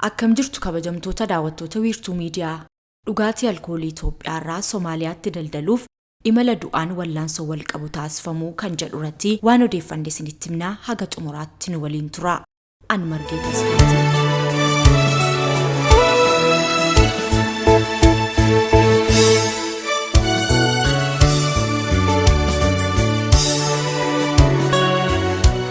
Akkam jirtu kabajamtoota daawwattoota Wiirtuu Miidiyaa? Dhugaatii alkoolii Itoophiyaarraa Somaaliyaatti daldaluuf imala du'aan wallaansoo wal qabu taasifamuu kan jedhu irratti waan odeeffanne isinitti himnaa, haga xumuraatti nu waliin turaa. An Margee Tasfaati.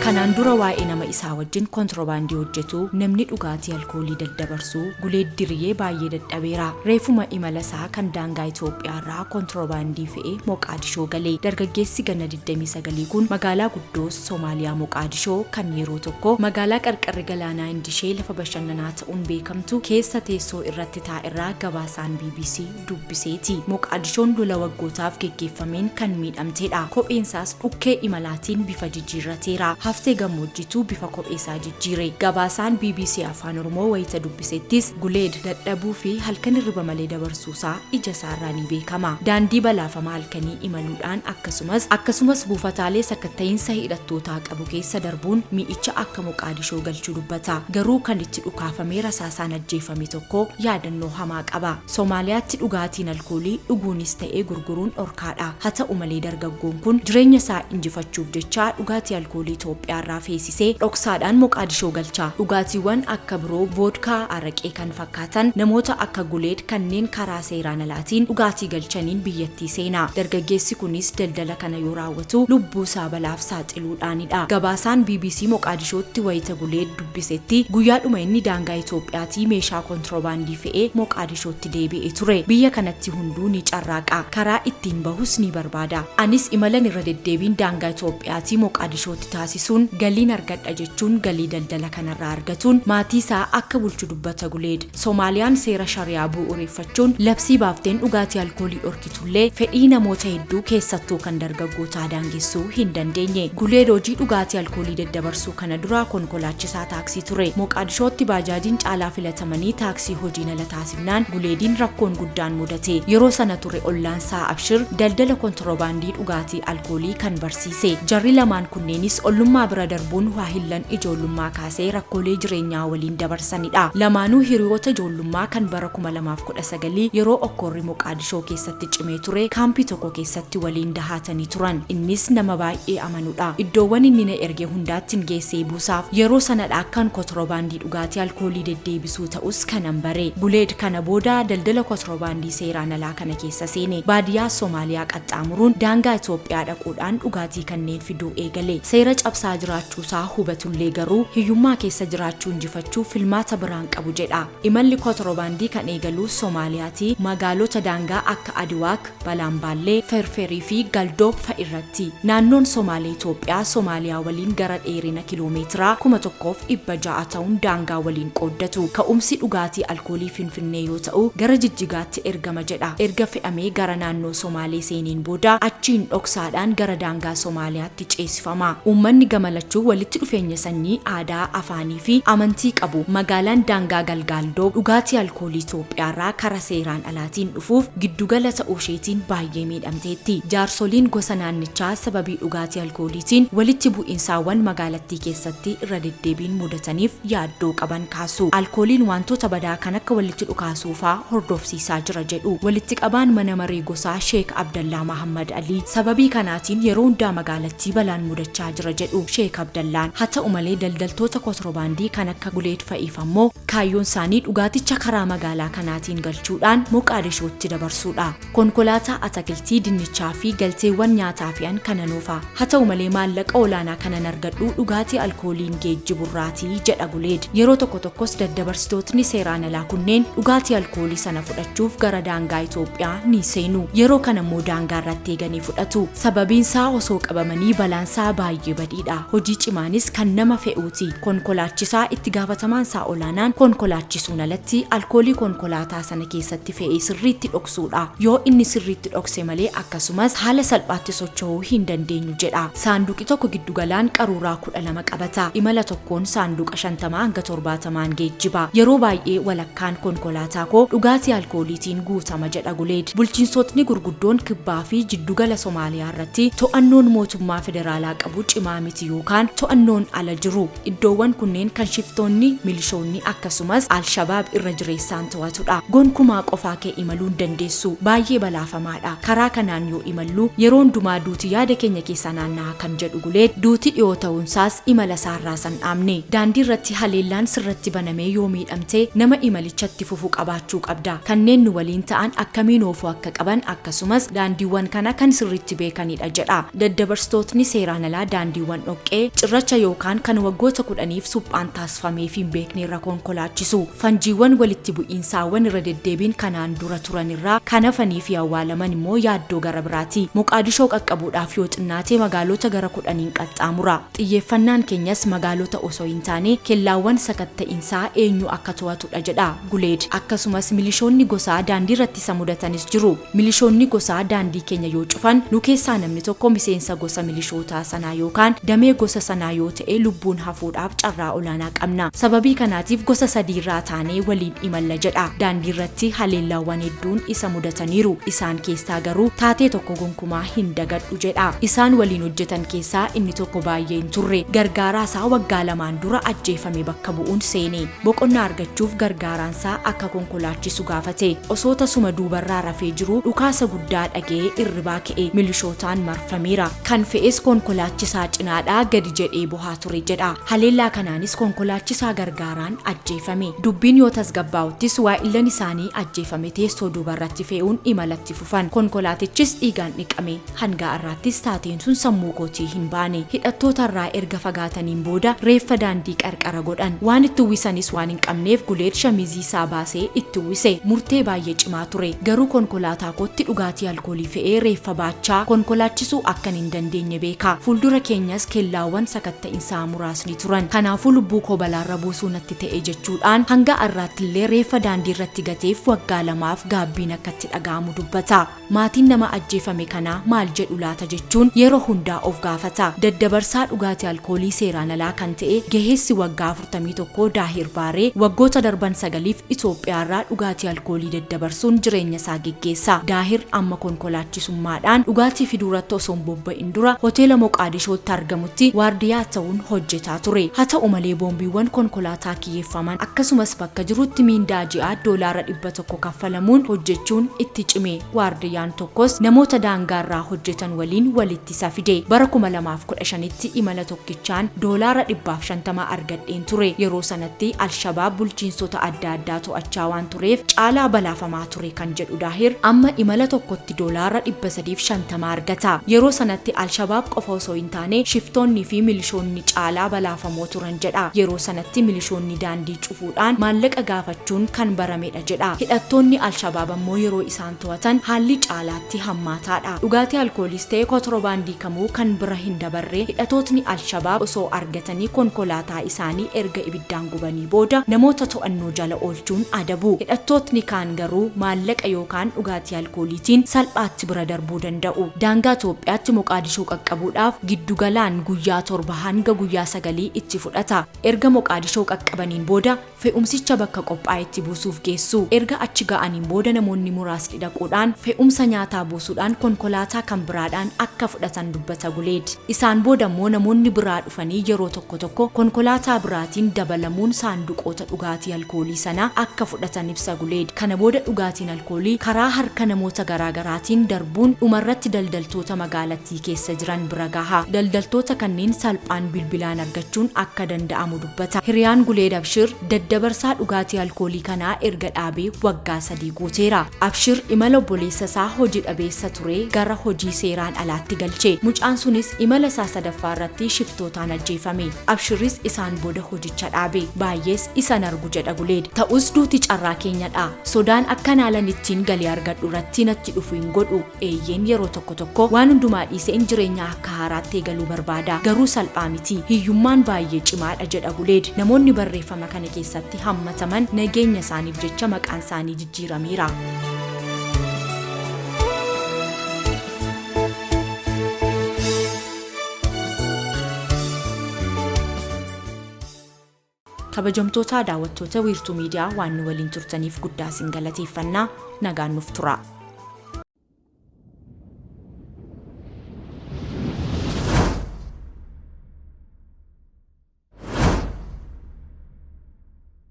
Kanaan dura waa'ee nama isaa wajjin kontirobaandii hojjetuu, namni dhugaatii alkoolii daddabarsuu Guleed Diriyee baay'ee dadhabeera. Reefuma imala isaa kan daangaa Itoophiyaarraa kontirobaandii fe'ee Moqaadishoo gale. Dargaggeessi ganna 29 kun magaalaa guddoo Somaaliyaa Moqaadishoo kan yeroo tokko magaalaa qarqarri galaanaa Indishee lafa bashannanaa ta'uun beekamtu keessa teessoo irratti taa'erraa gabaasaan bbc dubbiseeti. Moqaadishoon lola waggootaaf geggeeffameen kan miidhamtedha. Kopheensaas dhukkee imalaatiin bifa jijjiirrateera. Haftee gammoojjiitu bifa kopheesaa jijjiire. Gabaasaan bbc Afaan Oromoo wayita dubbisettis Guleed dadhabuu fi halkan hirriba malee dabarsuusaa ijasaarraa ni beekama. Daandii balaafamaa halkanii imaluudhaan akkasumas akkasumas buufataalee sakatta'iinsa hidhattootaa qabu keessa darbuun mi'icha akka Moqaadishoo galchu dubbata. Garuu kan itti dhukaafamee rasaasaan ajjeefame tokko yaadannoo hamaa qaba. Somaaliyaatti dhugaatiin alkoolii dhuguunis ta'ee gurguruun dhorkaadha. Haa ta'u malee dargaggoon kun jireenya isaa injifachuuf jecha dhugaatii alkoolii Itoophiyaarraa feesisee dhoksaadhaan Moqaadishoo galcha. Dhugaatiiwwan akka biroo, voodkaa, araqee kan fakkaatan namoota akka Guleed kanneen karaa seeraan alaatiin dhugaatii galchaniin biyyattii seena. Dargaggeessi kunis daldala kana yoo raawwatu lubbuusaa balaaf saaxiluudhaanidha. Gabaasaan bbc Moqaadishootti wayita Guleed dubbisetti guyyaadhuma inni daangaa Itoophiyaatii meeshaa kontirobaandii fe'ee Moqaadishootti deebi'e ture. Biyya kanatti hunduu ni carraaqa. Karaa ittiin bahus ni barbaada. Anis imalan irra deddeebiin daangaa Itoophiyaatii Moqaadishootti taasisuun galiin argadha jechuun galii daldala kanarraa argatuun maatiisaa akka bulchu dubbata Guleed. Somaaliyaan seera Shariyaa bu'ureeffachuun labsii baafteen dhugaatii alkoolii dhorkitullee fedhii namoota hedduu keessattuu kan dargaggootaa daangessuu hin dandeenye. Guleed hojii dhugaatii alkoolii daddabarsuu kana dura konkolaachisaa taaksii ture. Moqaadishootti baajaajiin caalaa filatamanii taaksii hojiin ala taasifnaan Guleediin rakkoon guddaan mudate. Yeroo sana ture ollaansaa Abshir daldala kontirobaandii dhugaatii alkoolii kan barsiise. Jarri lamaan kunneenis ollummaa bira darbuun waahillan ijoollummaa kaasee rakkoolee jireenyaa waliin dabarsanidha. Lamaanuu hiriyoota ijoollummaa kan bara 2019 yeroo okkorri Moqaadishoo keessatti cimee ture kaampii tokko keessatti waliin dahaatanii turan. Innis nama baay'ee amanudha. Iddoowwan inni na erge hundaattin geessee buusaaf. Yeroo sanadha akkan kotirobaandii dhugaatii alkoolii deddeebisuu ta'us kanan bare. Guleed kana booda daldala kotirobaandii seeraan alaa kana keessa seene. Baadiyyaa Somaaliyaa qaxxaamuruun daangaa Itoophiyaa dhaquudhaan dhugaatii kanneen fiduu eegale. Seera cabsaa jiraachuusaa hubatullee garuu hiyyummaa keessa jiraachuu injifachuuf filmaata biraa hin qabu jedha. Imalli kotirobaandii kan eegalu Somaaliyaatii magaalota daangaa akka Adiwaak, Balaanbaallee, Ferferii fi Galdoob fa'irratti. Naannoon Somaalee Itoophiyaa Somaaliyaa waliin gara dheerina kiloomeetiraa 1,600 ta'uun daangaa waliin qooddatu. Ka'umsi dhugaatii alkoolii Finfinnee yoo ta'u, gara Jijjigaatti ergama jedha. Erga fe'amee gara naannoo Somaalee seeneen booda achiin dhoksaadhaan gara daangaa Somaaliyaatti ceesifama. Uummanni gama lachuu walitti dhufeenya sanyii, aadaa, afaanii fi amantii qabu. Magaalaan daangaa Galgaaldoob dhugaatii alkoolii Itoophiyaarraa kara seeraan alaatiin dhufuuf giddugala ta'uusheetiin baay'ee miidhamteetti. Jaarsoliin gosa naannichaa sababii dhugaatii alkooliitiin walitti bu'iinsaawwan magaalattii keessatti irra deddeebiin mudataniif yaaddoo qaban kaasu. Alkooliin waantota badaa kan akka walitti dhukaasuufaa hordofsiisaa jira jedhu. Walitti qabaan mana maree gosaa Sheek Abdallaa Mahaammad Alii. Sababii kanaatiin yeroo hundaa magaalattii balaan mudachaa jira jedhu Sheek Abdallaan. Haa ta'u malee daldaltoota kotrobaandii kan akka Guleed fa'iif ammoo kaayyoon isaanii dhugaaticha karaa magaalaa kanaatiin galchuudhaan Moqaadishootti dabarsuudha. Konkolaataa atakiltii, dinnichaa fi galteewwan nyaataa fe'an kanan oofa. Haa ta'u malee maallaqa olaanaa kanan argadhu dhugaatii alkooliin geejjiburraati, jedha Guleed. Yeroo tokko tokkos daddabarsitootni seeraan alaa kunneen dhugaatii alkoolii sana fudhachuuf gara daangaa Itoophiyaa ni seenu. Yeroo kanammoo daangaarratti eeganii fudhatu. Sababiinsaa osoo qabamanii balaansaa baay'ee badiidha. Hojii cimaanis kan nama fe'uuti. Konkolaachisaa itti gaafatamaansaa olaanaan konkolaachisuun alatti alkoolii konkolaataa sana keessatti fe'ee sirriitti dhoksuudha. Yoo inni sirriitti dhokse malee akkasumas haala salphaatti socho'uu hin dandeenyu jedha. Saanduqi tokko giddugalaan qaruuraa 12 qabata. Imala tokkoon saanduqa 50 hanga 70n geejjiba. Yeroo baay'ee walakkaan konkolaataa koo dhugaatii alkooliitiin guutama jedha Guleed. Bulchiinsotni gurguddoon Kibbaa fi jiddugala Somaaliyaa irratti to'annoon mootummaa federaalaa qabu cimaa miti yookaan to'annoon ala jiru. Iddoowwan kunneen kan shiftoonni, milishoonni akkasumas Alshabaab irra jireessaan to'atudha. Gonkumaa qofaa kee imaluu hin dandeessu. Baay'ee balaafamaadha. Karaa kanaan yoo imallu yeroo hundumaa duuti yaada keenya keessa naanna'a kan jedhu Guleed, duuti dhiyoo ta'uunsaas imala isaarraa san dhaabne. Daandii irratti haleellaan sirratti banamee yoo miidhamte nama imalichatti fufu qabaachuu qabda. Kanneen nu waliin ta'an akkamiin oofuu akka qaban akkasumas daandiiwwan kana kan sirriitti beekanidha jedha. Daddabarsitootni seeraan alaa daandiiwwan dhoqqee, cirracha yookaan kan waggoota 10f suphaan taasifameef hin beekne irra konkolaachisu. Fanjiiwwan walitti bu'iinsaawwan irra deddeebiin kanaan dura turan irraa kan hafanii fi awwaalaman immoo yaaddoo gara biraati. Moqaadishoo qaqqabuudhaaf yoo xinnaate magaalota gara 10n qaxxaamura. Xiyyeeffannaan keenyas magaalota osoo hin taane kellaawwan sakatta'insaa eenyu akka to'atudha jedha Guleed. Akkasumas milishoonni gosaa daandii irratti isa mudatanis jiru. Milishoonni gosaa daandii keenya yoo cufan nu keessaa namni tokko miseensa gosa milishootaa sanaa yookaan damee gosa sanaa yoo ta'e lubbuun hafuudhaaf carraa olaanaa qabna. Sababii kanaatiif gosa sadiirraa taanee waliin imalla jedha. Daandii irratti haleellaawwan hedduun isa mudataniiru. Isaan keessaa garuu taatee tokko gonkumaa hin dagadhu jedha. Isaan waliin hojjetan keessaa inni tokko baay'ee hin turre. Gargaaraa isaa waggaa 2 dura ajjeefame bakka bu'uun seene. Boqonnaa argachuuf gargaaraan isaa akka konkolaachisu gaafate. Osoo tasuma duubarraa rafee jiru dhukaasa guddaa dhaga'ee irribaa ka'e. Milishootaan marfameera. Kan fe'es konkolaachisaa cinaadhaa gadi jedhee bohaa ture jedha. Haleellaa kanaanis konkolaachisaa gargaaraan ajjeefame. Dubbiin yoo tasgabbaa'uttis waa'illan isaanii ajjeefame teessoo duubarratti fe'uun imalatti fufan. Konkolaatichis dhiigaan dhiqame. Hanga har'aattis taateen sun sammuu kootii hin baane. Hidhattootarraa erga fagaataniin booda reeffa daandii qarqara godhan. Waan itti uwwisanis waan hin qabneef Guleed shamizii isaa baasee itti uwwise. Murtee baay'ee cimaa ture. Garuu konkolaataa kootti dhugaatii alkoolii fe'ee reeffa baachaa konkolaachisuu akkan hin dandeenye beeka. Fuuldura keenyas kellaawwan sakatta'insaa muraasni turan. Kanaafuu lubbuu koo balaarra buusuu natti ta'e jechuudhaan hanga har'aattillee reeffa daandii irratti gateef waggaa 2f gaabbiin akka itti dhaga'amu dubbata. Maatiin nama ajjeefame kanaa maal jedhu laata jechuun yeroo hundaa of gaafata. Daddabarsaa dhugaatii alkoolii seeraan alaa kan ta'e gaheessi waggaa 41 Daahir Baaree waggoota darban 9f Itoophiyaarraa dhugaatii alkoolii daddabarsuun jireenya isaa geggeessa. Daahir amma konkolaachisummaadhaan dhugaatii fiduurratti osoo hin bobba'in dura hoteela Moqaadishootti argamutti waardiyaa ta'uun hojjetaa ture. Haa ta'u malee boombiiwwan konkolaataa kiyyeeffaman akkasumas bakka jirutti miindaa ji'aa $100 kaffalamuun hojjechuun itti cime. Waardiyaan tokkos namoota daangaarraa hojjetan waliin walitti isa fide. Bara 2015tti imala tokkichaan $150 argadheen ture. Yeroo sanatti Alshabaab bulchiinsota adda addaa to'achaa waan tureef caalaa balaafamaa ture kan jedhu Daahir, amma imala tokkotti $350 argata. Yeroo sanatti Alshabaab qofa osoo hin taane shiftoonni fi milishoonni caalaa balaafamoo turan jedha. Yeroo sanatti milishoonni daandii cufuudhaan maallaqa gaafachuun kan baramedha jedha. Hidhattoonni Alshabaab ammoo yeroo isaan to'atan haalli caalaatti hammaataadha. Dhugaatii alkooliis ta'e kontirobaandii kamuu kan bira hin dabarre hidhatootni Alshabaab osoo argatanii konkolaataa isaanii erga ibiddaan gubanii booda namoota to'annoo jala oolchuun adabu. Hidhattootni kaan garuu maallaqa yookaan dhugaatii alkooliitiin salphaatti bira darbuu danda'u. Daangaa Itoophiyaatti Moqaadishoo qaqqabuudhaaf giddugalaan guyyaa 7 hanga guyyaa 9 itti fudhata. Erga Moqaadishoo qaqqabaniin booda fe'umsicha bakka qophaa'etti buusuuf geessu. Erga achi ga'aniin booda namoonni muraasni dhaquudhaan fe'umsa nyaataa buusuudhaan konkolaataa kan biraadhaan akka fudhatan dubbata Guleed. Isaan booda immoo namoonni biraa dhufanii yeroo tokko tokko konkolaataa biraatiin dabalamuun saanduqoota dhugaatii alkoolii sana akka fudhatan ibsa Guleed. Kana booda dhugaatiin alkoolii karaa harka namoota garaagaraatiin darbuun dhumarratti daldaltoota magaalattii keessa jiran bira gaha. Daldaltoota kanneen salphaan bilbilaan argachuun akka danda'amu dubbata. Hiriyaan Guleed Abshir daddabarsaa dhugaatii alkoolii kanaa erga dhaabee waggaa 3 guuteera. Abshir imala obboleessa isaa hojii dhabeessa ture gara hojii seeraan alaatti galche. Mucaan sunis imala isaa sadaffaa irratti shiftootaan ajjeefame. Abshirris isaan booda hojicha dhaabe. Baay'ees isan argu jedha Guleed. Ta'us duuti carraa keenyadha. Sodaan akkan haalan ittiin galii argadhu irratti natti dhufu hin godhu. Eeyyeen yeroo tokko tokko waan hundumaa dhiiseen jireenya akka haaraatti eegaluu barbaada. Garuu salphaa miti. Hiyyummaan baay'ee cimaadha jedha Guleed. Namoonni barreeffama kana keessatti hammataman nageenya isaaniif jecha maqaan isaanii jijjiirameera. Kabajamtoota daawwattoota Wiirtuu Miidiyaa waan nu waliin turtaniif guddaa isin galateeffannaa. Nagaan nuuf tura.